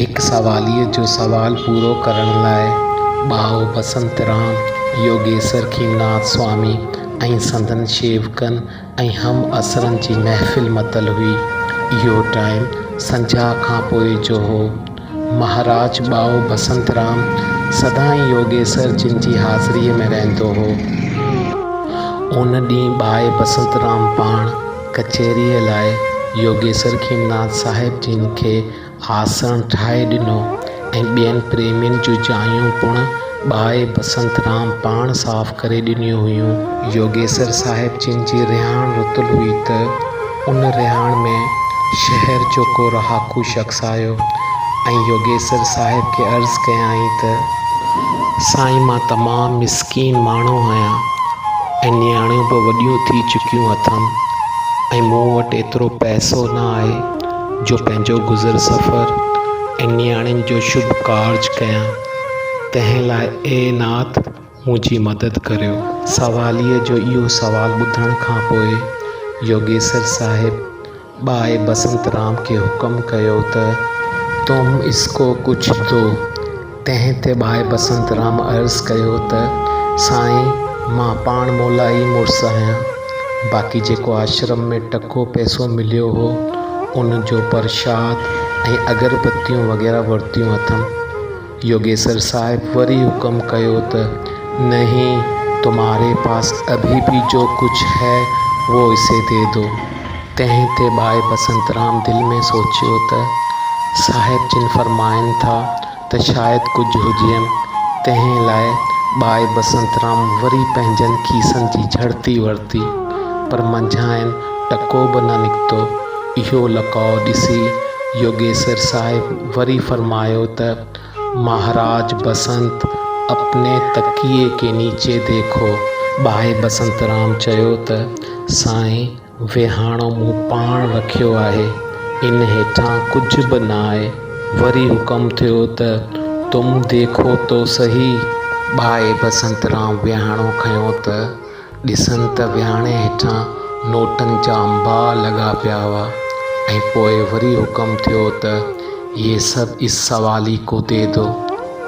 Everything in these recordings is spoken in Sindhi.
هڪ سواليء جو سوال پورو ڪرڻ لاء ٻائو بسنترام، يوگيسر کيمناٿ سوامي ۽ سندن شيوڪن ۽ همعصرن جي محفل متل هئي. اهو ٽائيم سنجها کان پوء جو هو. مهاراج ٻائو بسنترام سدائين يوگيسر جن جي حاضريء ۾ رهندو هو. ان ڏينهن ٻائي بسنترام پاڻ ڪچهريء لاء يوگيسر کيمناٿ صاحب جن کي آسڻ ٺاهي ڏنو ۽ ٻين پريمين جون جايون پڻ ٻائي بسنت رام پاڻ صاف ڪري ڏنيون هيون. يوگيسر صاحب جن جي رهاڻ رتل هئي ته ان رهاڻ ۾ شهر جو ڪو رهاڪو شخص آيو ۽ يوگيسر صاحب کي عرض ڪيائين ته، سائين مان تمام مسڪين ماڻهو آهيان ۽ نياڻيون به وڏيون ٿي چڪيون اٿم ۽ مون وٽ ايترو پئسو نه آهي جو پنهنجو گذر سفر ۽ نياڻين جو شڀ ڪارج ڪيان، تنهن لاء اي ناٿ منهنجي مدد ڪريو. سواليء جو اهو سوال ٻڌڻ کان پوء يوگيسر صاحب ٻائي بسنت رام کي حڪم ڪيو ته تم اس ڪو ڪجهه دو. تنهن تي ٻائي بسنت رام عرض ڪيو ته سائين مان پاڻ مولائي مڙس آهيان، باقي جيڪو آشرم ۾ ٽڪو پئسو مليو هو، ان جو پرشاد ۽ اگربتيون وغيره ورتيون اٿم. يوگيسر صاحب وري حڪم ڪيو ته نهين تمهاري پاس اڀي ڀي جو ڪجهه هي وو اسي the دو. تنهن تي ٻائي بسنترام دل ۾ سوچيو ته صاحب جن فرمائن ٿا ته شايد ڪجهه هجيم، تنهن لاء ٻائي بسنترام وري پنهنجن کيسن جي جهڙتي ورتي، پر منجهانئن ٽڪو به نه نڪتو. اهو لقاء ڏسي يوگيسر صاحب وري فرمايو ته مهاراج بسنت اپني تڪيي ڪي نيچي ديکو. ٻائي بسنت رام چيو ته سائين ويهاڻو مون پاڻ رکيو آهي، ان هيٺان ڪجهه به نه آهي. وري حڪم ٿيو ته تم ديکو تو سهي. ٻائي بسنت رام ويهاڻو کنيو ته ڏسن ته ويهاڻي هيٺان نوٽن جا انبار لڳا پيا هئا ۽ پوء وري حڪم ٿيو ته يي سب اس سوالي ڪو the دو.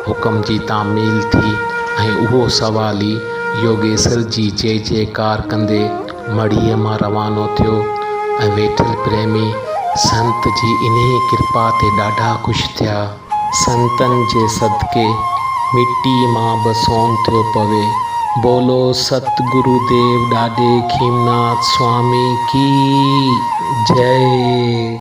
حڪم جي تعميل ٿي ۽ اهو سوالي يوگيسر جي جئي جئڪار ڪندي مڙهيء مان روانو ٿيو ۽ ويٺل پريمي سنت جي انهيء ڪرپا تي ڏاڍا خوش ٿيا. سنتن جي صدقي مٽي مان به سون ٿيو پوي. بولو ست گرو ديو ڏاڏي کيمناٿ سوامي ڪي جئي.